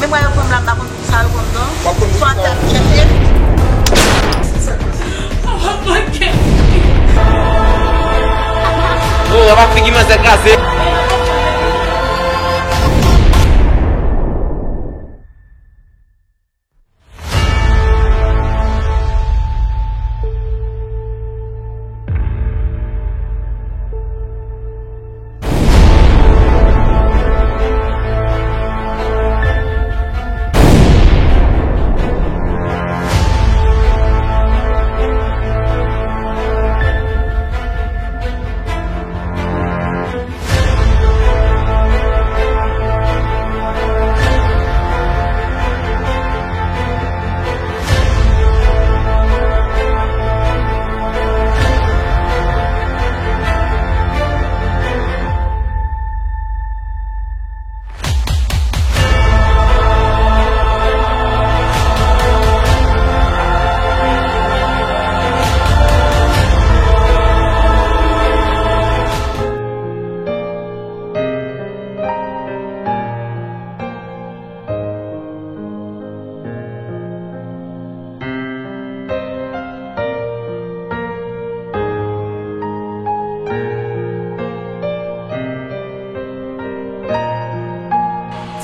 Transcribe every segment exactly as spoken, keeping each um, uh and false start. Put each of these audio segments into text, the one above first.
Mwen yo konn la, m pa konn pou sa yo konn non. W ap konn pou sa. Swa tèt chèche. Oh, apa figi manzè kraze.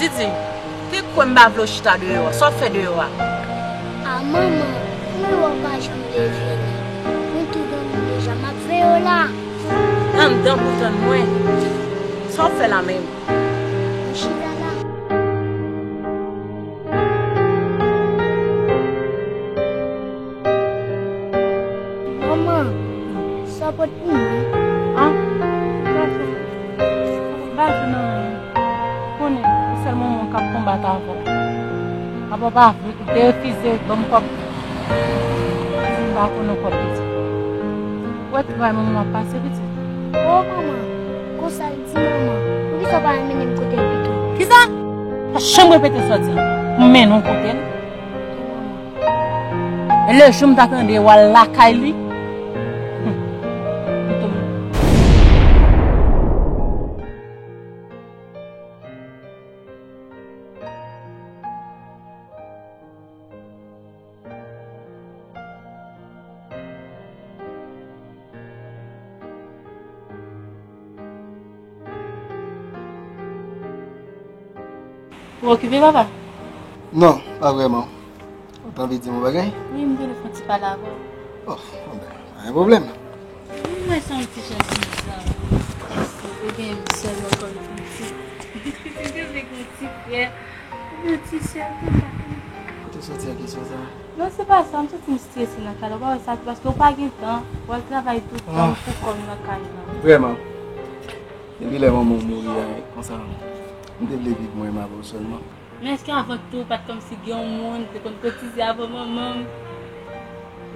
Didi, ki kwè m pa vle w chita deyò a? Sa w ap fè deyò a? A manman, mwen wè w pa janm vle vini. Mwen tou dòmi deja, m ap veye w la. Anndan pou w tann mwen. Sa w ap fè la menm? Mwen chita la. Manman, sa w pot pou mwen? An? Sa w pot? Sa w pot? Bagay nan men. Konnen, se sèl manman w k ap konbat avè w. Apa w pa vle, ou te refize ban m kòb. Ou di m pa konnen kòb pitit. Ou wè travay manman m ap pase, pitit? O manman, konsa l di manman, poukisa w pa al mennen m kote l pito? Kisa? Pa janm repete sa w di an. M mennen w kote l. E le jou m ta tande w al lakay li, hmm, m tou Ou okipe, papa? Non, pa vrèman. Ou t anvi di m yon bagay? Wi, m vle fè yon ti pale avè w. Oh, bon, ben, pa gen pwoblèm. M wè se yon ti jan bizar. Ou gen sèl ankò yon ti. Ou te vle gen yon ti frè. Ou gen ti sè, ou te pa gen. Ou te soti ak kesyon sa? Non, se pa sa, m santi m strese nan kay la. Ou pa wè sa, se paske ou pa gen tan. Ou al travay tout tan, ou pou kò w nan kay la. Vrèman. Depi lè manman w mouri a, konsa, m te vle viv mwen menm avè w sèlman. Men èske avan tou, pa t kòmsi gen yon moun ki te konn kotize avè manman m?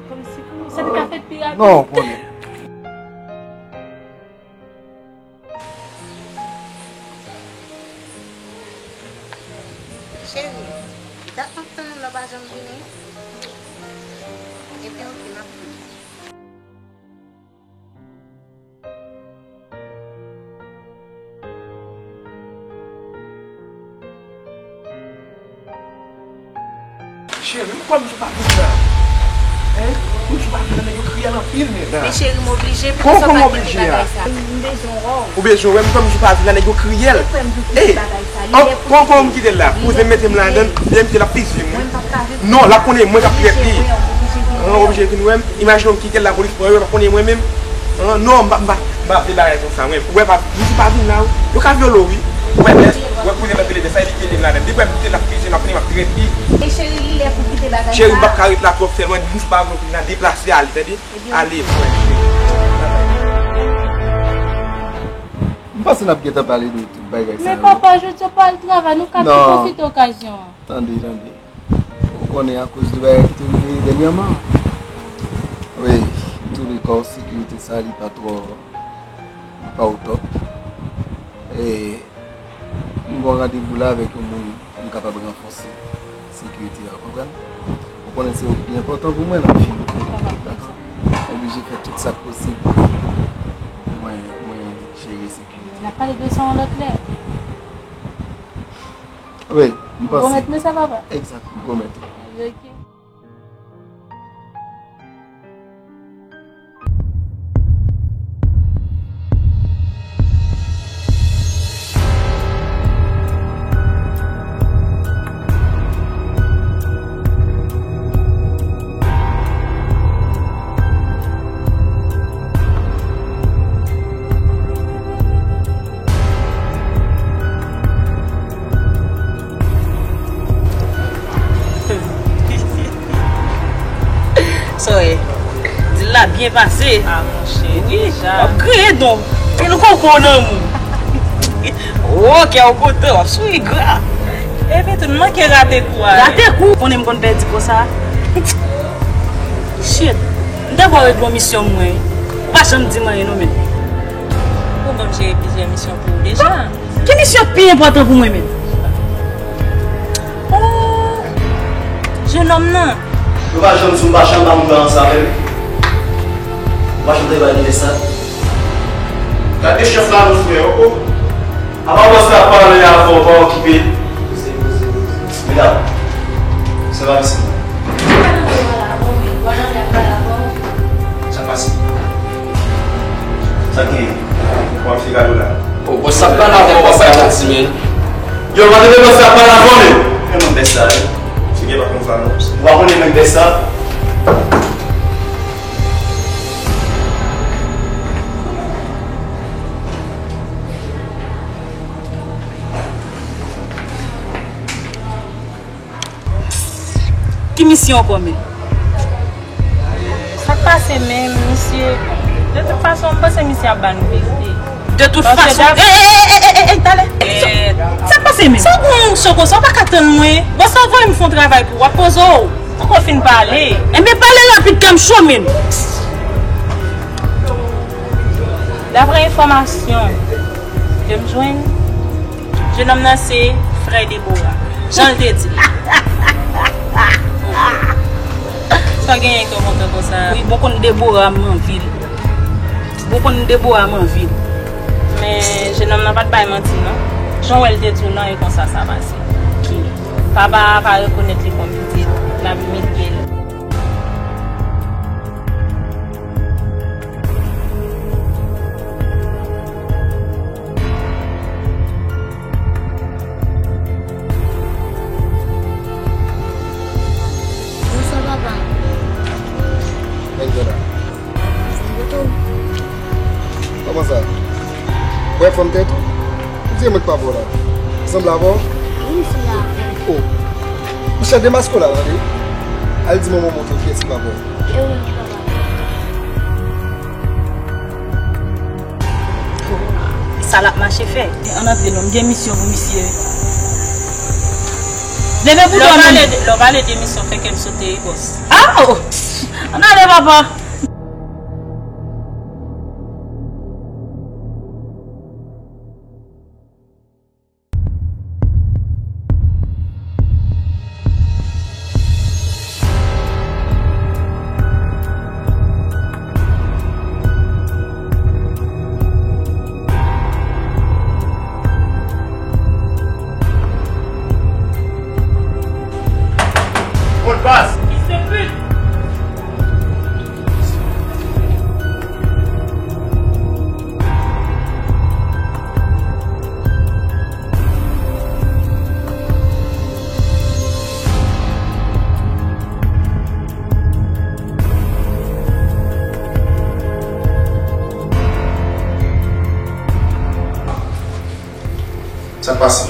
Kòmsi pou sa te ka fèt pi rapid. Non, konnen. Cheri, dat m ap tann ou la, w pa janm vini. Ebyen, oke, m ap vini. Cheri, m kwè m sou pa vin la. Hein? M sou pa vin la, nèg yo kriyèl anpil, men la. Men cheri, m oblije, poukisa w pa kite bagay sa? M bezwen wè w. Ou bezwen wè m, kwè m sou pa vin la, nèg yo kriyèl. Ou kwè m pou kite bagay sa? Li lè pou kite. Kòman m kite l la? Kouzen m mete m ladan l, lè m kite l ap fizye m. Mwen, m p ap ka viv. Non, l ap konnen mwen k ap trèt li. Mwen oblije wè w, mwen oblije vin wè w. An, oblije vin wè m. Imajine w kite l la, polis pran yo, yo pa konnen mwen menm. An, non, m pa, m pa, m pa vle bagay konsa, mwen. Ou wè, pa, m sou pa vin la, wi. Yo ka vyole w, wi. Ou wè, lè, ou wè, kouzen m ap rele, sa, li kite m ladan l. Depi m kite l ap fizye m, ap konnen m ap trèt li. E cheri, li lè pou kite bagay sa. Cheri, m p ap ka ret la twòp, sèlman, m sou pa vin la, deplase, ale, tande? Ale, frè. M panse n ap gentan pale de tout bagay sa yo. Men papa, jodi a pa al travay, nou ka tou pwofite okazyon an. Tande, tande. Ou konnen akoz de bagay ki te rive dènyèman. Wi, tou le ka, sekirite sa, li pa twò, li pa o top. E, M gon randevou la avèk yon moun pou m kapab ranfòse sekirite a, w konprann? Ou konnen se ou ki pi enpòtan pou mwen nan vi m. Dakò? M oblije fè tout sa k posib pou mwen, mwen jere sekirite. N ap pale de sa yon lòt lè. Wi, M pwomèt nou sa, papa? Egzak, m pwomèt. Ok. Sa w ye? Dil la byen pase. Ah, monchè, wi, deja. W ap griyen don. Pil koko nan moun. O, kè w kontan, w ap souri gra. Epi tou, n manke rate kou a. Rate kou? Konnen m konn pèdi konsa. Shit. M te ba w yon bon misyon mwen. Ou pa janm di m anyen non, men. Ou ban m jere plizyè misyon pou ou deja. Ki misyon k pi enpòtan pou mwen menm? Oh, jenòm nan. Yo pa janm di m pa janm ba moun nan sa menm. Ou pa janm te bay li sa. Gade chèf la non frè, oh. Apa bòs la pale avè w, pa okipe l. Medam, se pa isit. Sa pase. Sa gen? Ou ap fè gado la. Oh, bòs ap pale avè w, bòs ap pale avè w, men. Yo, pa tande bòs ap pale avè w, men. Men non, bèt sa, wi. Se gen pa konn sa, non. Ou pa konnen menm bèt sa. Ki misyon ankò, men? Sa k pase menm, misye? De tout fason, m panse misye ap ba nou verite. De tout fason. Ey, ey, ey, ey, ey, ey, talè. Sa k pase menm? Sa w gon cho konsa, w pa ka tann mwen? Bon, sa w voye m fè yon travay pou w, w ap poze w. Poko fin pale. Enben, pale rapid, kè m cho menm. Daprè enfòmasyon ke m jwenn, jenòm nan se frè Debora, jan l te di l. Sa genyen ke w kontan konsa? Wi, bon konn Debora, m anvi l. Bon konn Debora, m anvi l. Men, jenòm nan pa t bay manti, non. Jan w wè l te di w nan, e konsa sa pase. Papa a pa rekonèt li kòm pitit, l ap imilye l. Bonswa, papa. Nèg yo la. Kòman sa? Ou wè fanm tèt ou? Ou di mwen k pa bò la. Sanble avè w? Wi, m sanble avè w. Oh. Ou chèf de masko la, tande. Al di manman w montre w kiyès ki pa bò. E ou menm ki pa bò? Sa l ap mache fè? Ann antre non, m gen misyon pou misye. Leve bouda w menm. Lè w pale de misyon, fè kè m sote, bòs. Ah, oh! Ann ale, papa. Modpas! Fis de pit! Sa k pase?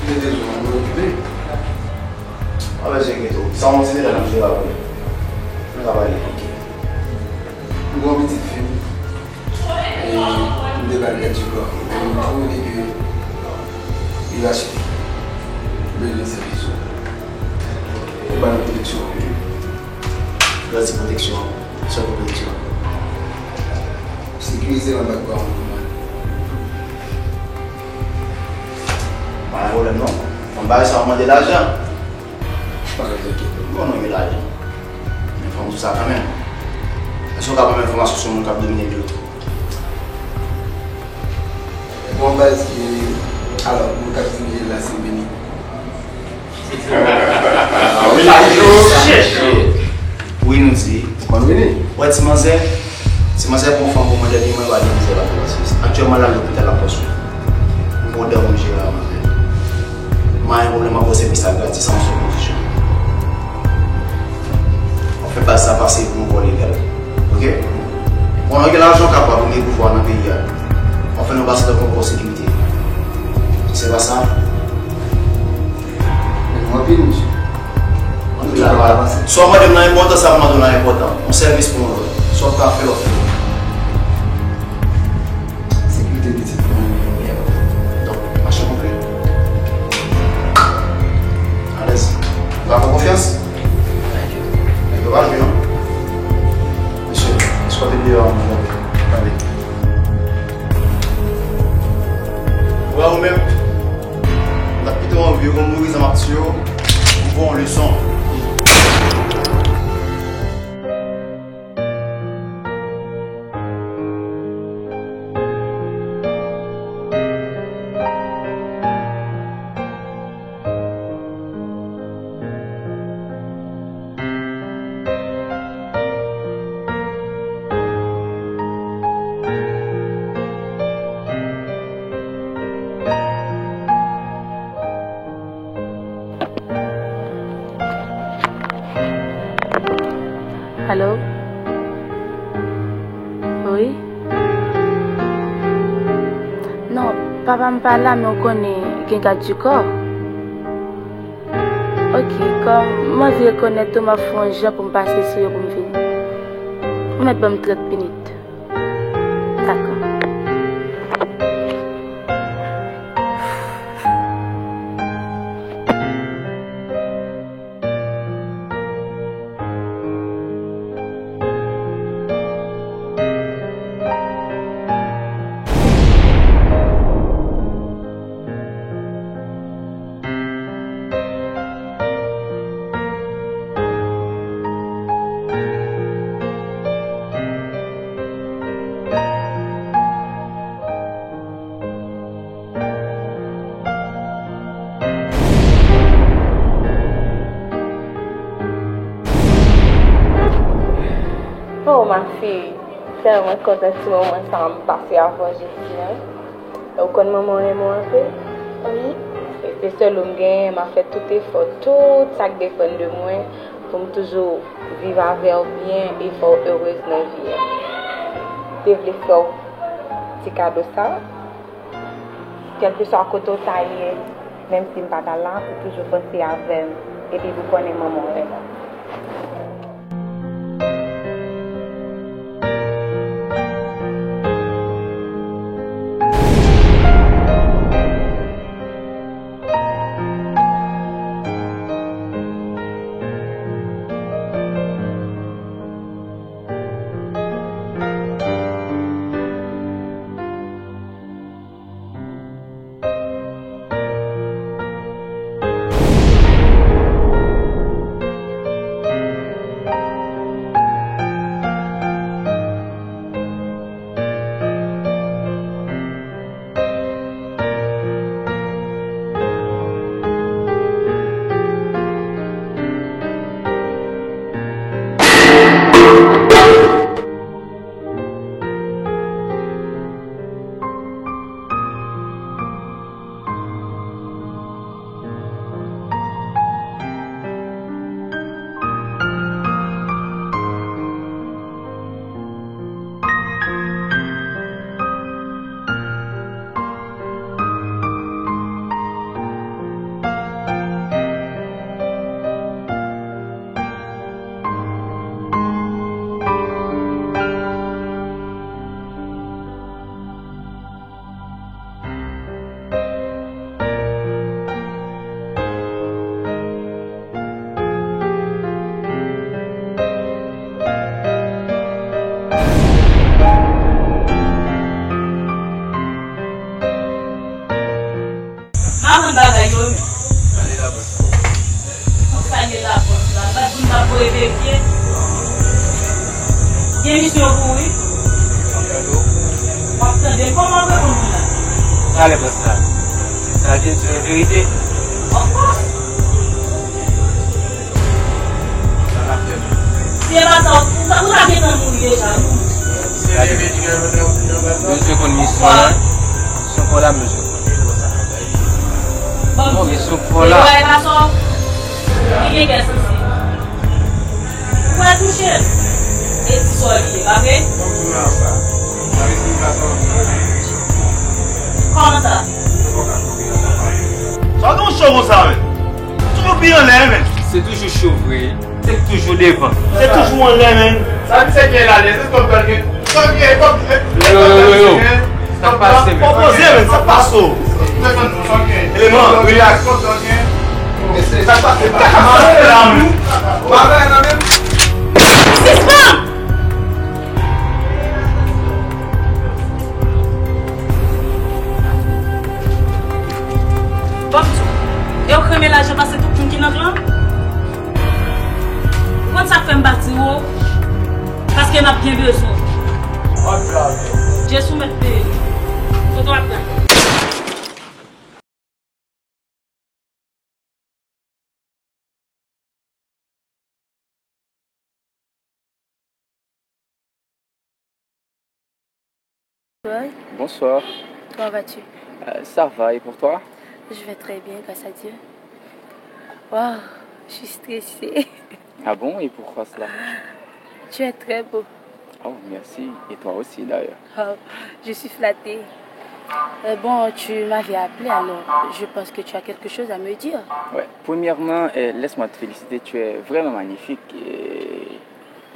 Mete zo, mwen okipe. Mwen bezwen gen tou. Sa yon ti detaj m te ba ou. Nou ka pale. Ok. M gen yon pitit fi m. E m te ba l kèk ti blan. E m twouve ke li rache. M bezwen sèvis ou. Ou ba nou pwoteksyon. Lè w di pwoteksyon, se yon pwoteksyon. Sekirize nan background ou, man. Pa gen pwoblèm non. Yon bagay sa w mande lajan. Pa gen pwoblèm. Bon, nou gen lajan. Men fò m di w sa kanmenm. Èske w ka ban m enfòmasyon sou moun k ap domine l yo? Bon, baz, e, alò, moun k ap dirije l la, se Mil Wi, nou di. Konn vini. Wè, ti manzè, ti manzè pran fanm pou mwen, dènye mwen pa gen mizè la pou atis. Aktyèlman, l al lopital, l ap pran swen. Ou gon dan wouje la, manzè. M pa gen pwoblèm, m ap ba w sèvis la gratis, an sou kondisyon. W ap fè baz sa pase pou yon kò legal. Oke? Bon, lè w gen lajan, w kapab, ou gen pouvwa nan peyi a. W ap fè nou pase tankou yon kò sekirite. Si se pa sa, men nou anpil, mesye. Anpil la, pa avanse. Sa w mande m nan enpòtan, sa m mande w nan enpòtan. Yon sèvis pou yon lòt. Sa w ka fè, w ap fè. Sekirite pitit mwen, mwen, mwen. Donk, mache konpli. Alèz. Ou ka fè konfyans? Nèg yo pa jwe, non. Mesye, eskòte deyò a, mwen, tande. Ou wè ou menm, m t ap kite w anvi, ou konn mouri zanm ap tiye w, m ba w yon leson. Alo? Wi? Non, papa m pa la, men w konnen gen gad di kò. Oke, kòm m anvi rekonèt ou, m ap fè yon jan pou m pase sou yo pou m vini. Ou mèt ban m trant minit. Dakò. Oh, ma fille, tèlman kontan ti moman sa a m pase avè w jodi a. Ou konn manman w renmen w anpil? Wi. E se sèl ou m genyen, m ap fè tout efò, tout sa k depann de mwen, pou m toujou viv avè w byen e fè w erez nan vi a. Te vle fè w ti kado sa. Kèlkeswa kote w ta ye, menm si m pa ta la, ou toujou panse avè m, epi ou konnen manman w renmen w. M ap vann bagay yo, wi. Sa ye labòs la? Sa ye labòs la? M pa t di m t ap voye vèfye. Gen misyon pou ou, wi. W ap tande m. Kòman w reponn moun la? Talè bòs la. Sa te di yon verite. Se pa sa, ou ta, ou ta gentan mouri deja, wi. Mesye konn misyon an. Misyon pa la, mesye. Bon, misyon pa la. Li gen kè sansib. Ou pa touche l. E ti sò li ye, pa vre? Kòman sa? Sa w gen yon cho konsa, men? Toujou pi anlè, men. Se toujou cho vre. Se toujou devan. Se toujou anlè, men. Sa misye gen la, lè se kòm kòm gen. Kòm gen, kòm gen. Yo, yo, yo, yo. Sa k pase, men? Konpoze, men. Sa k pase w? Eleman, relax. Sa k pase? Sa k pase la, men? Sispann! Bon, m di w, e w k renmen lajan pase tout moun ki nan klan? Ou konn sa k fè m pa di w? Paske n ap byen bezwen w. Dye sou mèt peye nou. Kote w ap pran? Bonjour. Bonsoir. Comment vas-tu? Euh, ça va, et pour toi? Je vais très bien, grâce à Dieu. Waouh, je suis stressée. Ah bon, et pourquoi cela? Tu es très beau. Oh, merci. Et toi aussi, d'ailleurs. Oh, je suis flattée. Euh, bon, tu m'avais appelé, alors je pense que tu as quelque chose à me dire. Ouais. Premièrement, euh, laisse-moi te féliciter. Tu es vraiment magnifique. Et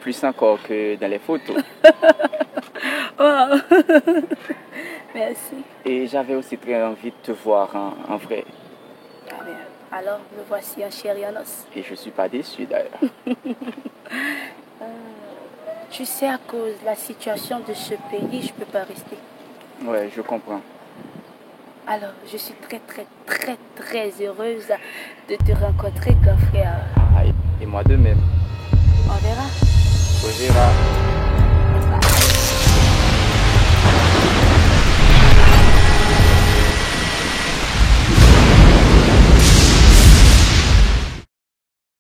plus encore que dans les photos. Oh, merci. Et j'avais aussi très envie de te voir en, en vrai. Ah bien, alors me voici en chair et en os. Et je suis pas déçu d'ailleurs. Euh, tu sais, à cause de la situation de ce pays, je peux pas rester. Ouais, je comprends. Alors, je suis très, très, très, très heureuse de te rencontrer, grand frère. Ah, et, et moi de même. On verra. On verra.